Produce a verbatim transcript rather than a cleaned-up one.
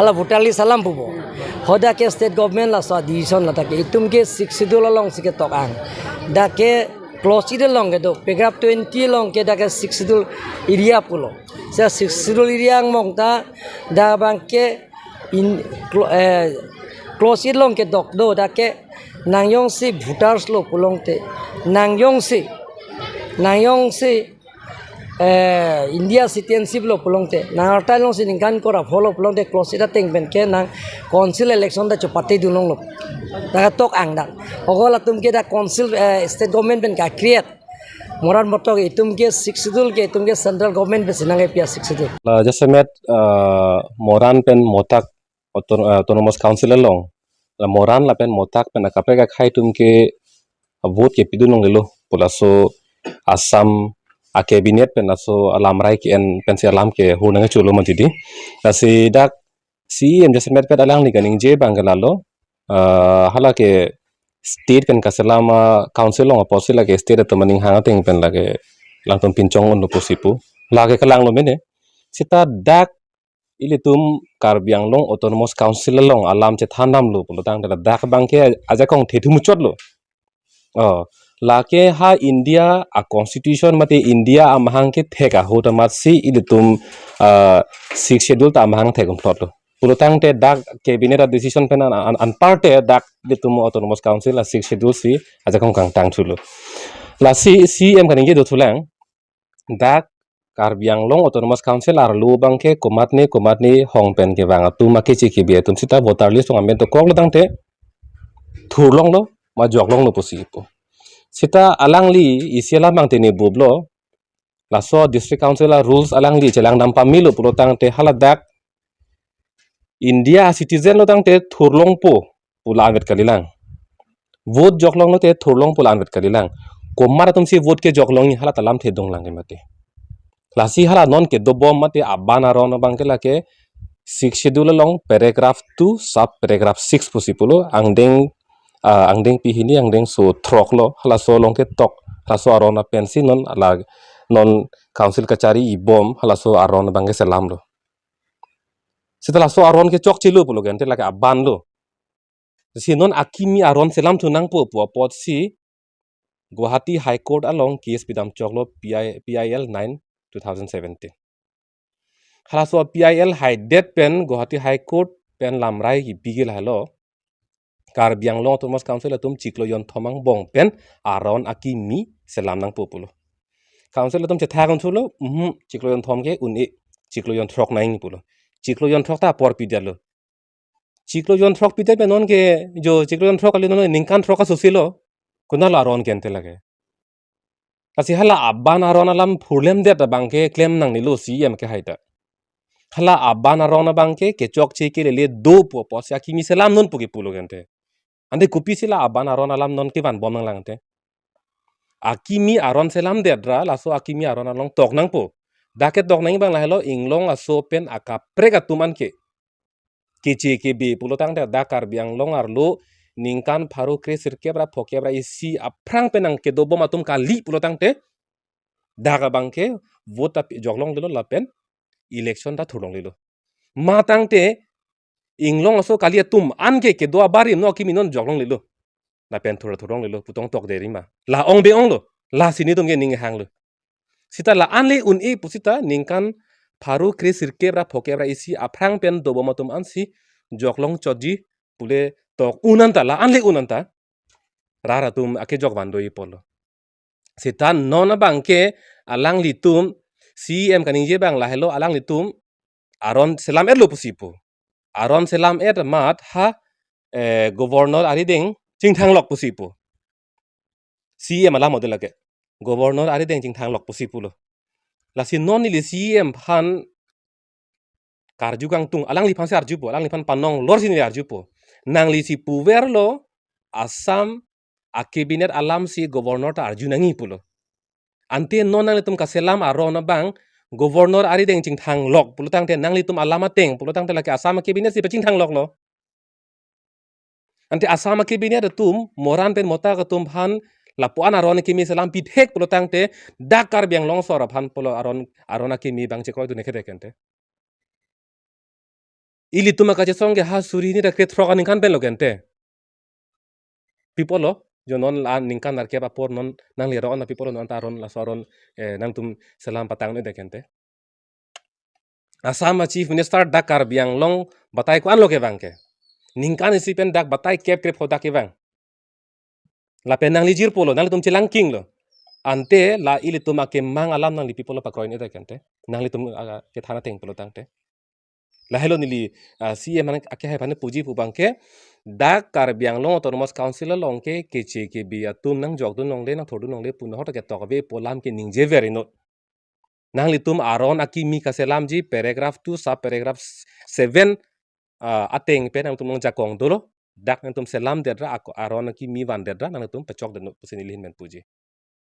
Hala voter list alam pupo. Hadak ke state government laso decision, ladak ke itum ke Sixth Schedule alongsi ketok-ang. Dak ke clause eight along kedo, paragraph twenty along ke dak ke Sixth Schedule area pulo. Seta Sixth Schedule area angbong ta dak abang ke in clo-, eh, clause eight along kedok do, dak ke nang jongsi voters lo pulote, nang jongsi, nang jongsi eh, India citizenship lo pulote, nang arta jongsi ningkan kora pholo pulote, clause eight ateng pen ke nang council election ta chepatedun longlo. Dak ketok-ang dak. Ogo latum ke dak council, eh, state government pen ka-create. Moran motok itum ke Sixth Schedule ke itum ke central government pensi nangkepi a-Sixth Schedule. La jasemet, eh, Moran pen Motak auto-, eh, Autonomous Council along, la Moran lapen Motak pen akaprek akhei atum ke vote kepidun longlelo pu laso Assam a-cabinet pen laso alamrai ke-en pensi alam kehur nangcholo mati di. Lasi dak C E M jasemet pen alangli kaningje abang ke lalo, eh, hala ke state pen kaselam a-council along apotsi lake state atum aning hang ateng pen lake alangtum pinchong unlo pusi pu. Lake kelanglo mene. Seta dak ilitum Karbi Anglong Autonomous Council along alam chethandamlo pulotangte dak abang ke ajakong thethu muchotlo. Oh, lake ha India a-constitution mate India amahang kethek ahut amatsi ilitum, ah, Sixth Schedule ta amahang thek unplotlo. Pulotangte dak cabinet a-decision pen an, an, anparte dak ilitum Autonomous Council a-Sixth Schedule si ajakong kangtang thulo. Lasi C E M kaningje dothulang, dak Karbi Anglong Autonomous Council arlo abang ke komatne komatne hong pen kevang atum, akeche kebe atum seta voter list along amen dokoklo tangte thurlonglo, ma joklonglo pusi pu. Seta alangli isi alam abang tene bublo, laso District Council a-rules alangli chelangdam pamelo pulotangte hala dak India citizen lo tangte thurlongpo pu la-anvet kalilang. Vote joklonglo te thurlongpo la-anvet kalilang. Komat atumsi vote kejoklong, hala ta lamthe donglang ke mati. Lasi hala non kedobom mate aban aron abang ke lake Sixth Schedule along paragraph two sub paragraph six pusi pulo, angdeng, ah, angdengpi hini angdengso throklo, halaso along ketok, halaso aron apensi non la, non council kachari ibom, halaso aron abang ke selamlo. Seta laso aron ke chokchelo pulo ke ante lake aban lo. Si non akimi aron selamthu nangpo pu apotsi Guwahati High Court along case pidam choklo P I, P I L nine two thousand seventeen. Halaso P I L haidet pen Guwahati High Court pen lamrai kipi ke lahelo, Karbi Anglong Autonomous Council atum chiklo jonthom angbong pen aron akimi selam nangpo pulo. Council atum chethak unthulo, mhm, chiklo jonthom ke un-e, chiklo jonthrok nangji pulo. Chiklo jonthrok ta apor pidetlo. Chiklo jonthrok pidet pen non ke, jo chiklo jonthrok kali non ningkan throk asosilo. Konatlo aron ke ante lake. Lasi hala aban aron alam phurlemdet abang ke klem nangnelo C E M ke haita. Hala aban aron abang ke kechokche kelele do pu apotsi akimi selamnonpo ke pulo ke ante. Ante kopisi la aban aron alam non kevanbom nanglang ante. Akimi aron selamdetra laso akimi aron along tok nangpo. Dak ketok nangji abang lahelo inglong aso pen akaprek atum anke. Keche kebe pulotangte dak Karbi Anglong arlo ningkan pharo kre sirkep ra phokep ra isi aphrang pen nangkedobom atum kali pulotangte dak abang ke vote ta pi-, joklonglelo lapen election ta thurlonglelo. Matangte inglong aso kali atum anke kedo abarim no akimi non joklonglelo. Lapen thur thurlonglelo pu tong tokde rima. La ong be onglo. Lasi netum ke ning hanglo. Seta la-an le un-e pu seta ningkan pharo kre sirkep ra phokep ra isi aphrang pen dobom atum ansi joklong chotji pule tok un anta, la-an le un anta. Rat atum akejok van do-i apotlo. Seta non abang ke alanglitum C E M kaningje abang lahelo alanglitum aron selam-etlo pusi pu. Aron selam-et amat ha, eh, governor arideng chingthanglok pusi pu. C E M alam model lake. Governor arideng chingthanglok pusi pulo. Lasi non neli C E M aphan karju kangtung, alangliphansi arjupo, alangliphan panong lorsi neli arjupo. Nanglisi puverlo Assam a-cabinet alamsi governor ta arju nangji pulo. Ante non nanglitum kaselam aron abang governor arideng chingthanglok pulotangte nanglitum alam ateng pulotangte lake Assam a-cabinet si pachingthangloklo. Ante Assam a-cabinet atum, Moran pen Motak atum aphan lapu-an aron akimi selam pithek pulotangte dak Karbi Anglong asor aphan pulo aron, aron akimi abang chekroi dun ekedek ante. Ilitum akachesong ke ha suri hini ra krethrok aningkan pen lo ke ante. Pi apotlo, jo non la ningkan nerkep apor non nangli ro-an pi apotlo non ta aron laso aron, eh, nangtum selam patang ne det ke ante. Assam a Chief Minister dak Karbi Anglong batai ko-an lo kevang ke. Ningkan isi pen dak batai kep krepho dak kevang. Lapen nangli jirpo lo, nanglitum chelangking lo. Ante la ilitum akemang alam nangli pi apotlo pakroi ne det ke ante. Nanglitum, ah, kethan ateng pulo tangte. Lahelo neli, ah, C E M aphan akehai aphan puji pu abang ke, dak Karbi Anglong Autonomous Council along ke keche kebi atum nangjokdun longle, nangthordun longle pu nohor ta ketok ave pu alam ke ningje ver inut. Nanglitum aron akimi kaselamji paragraph two sub paragraph seven, ah, ateng pen nangtum nangjakong dolo. Dak nangtum selam det ra ako aron akimi van det ra nangtum pachok det inut pusi neli ahin pen puji.